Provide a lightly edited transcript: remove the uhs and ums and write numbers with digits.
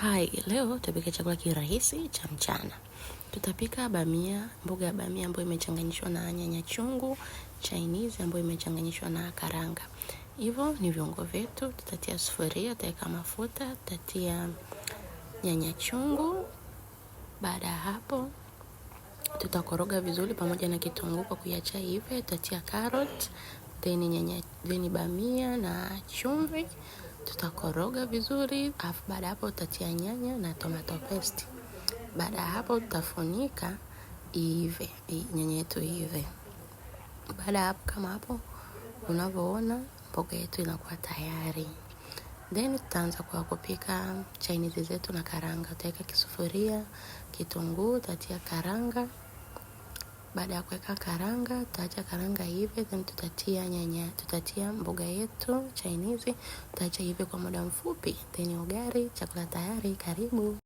Hai, leo tutapika chakula kirahisi cha mchana. Tutapika bamia, mboga ya bamia ambayo imechanganyishwa na nyanya chungu, Chinese ambayo imechanganyishwa na karanga. Hivyo ni viungo vyetu. Tutatia sufuria, tutaweka mafuta, tutatia nyanya chungu. Baada ya hapo tutakoroga vizuri pamoja na kitunguu kwa kuiacha ive. Tutatia carrot, then nyanya, then bamia na chumvi tutakoroga vizuri, alafu baada hapo utatia nyanya na tomato paste. Baada ya hapo tutafunika iive, nyanya yetu iive. Baada ya hapo, kama hapo unavyoona, mboga yetu inakuwa tayari. Then tutaanza kwa kupika Chinese zetu na karanga. Utaweka kisufuria, kitunguu, utatia karanga. Baada ya kuweka karanga, tutaacha karanga iive, then tutatia nyanya, tutatia mboga yetu Chinese, tutaacha iive kwa muda mfupi, then ugali, chakula tayari. Karibu.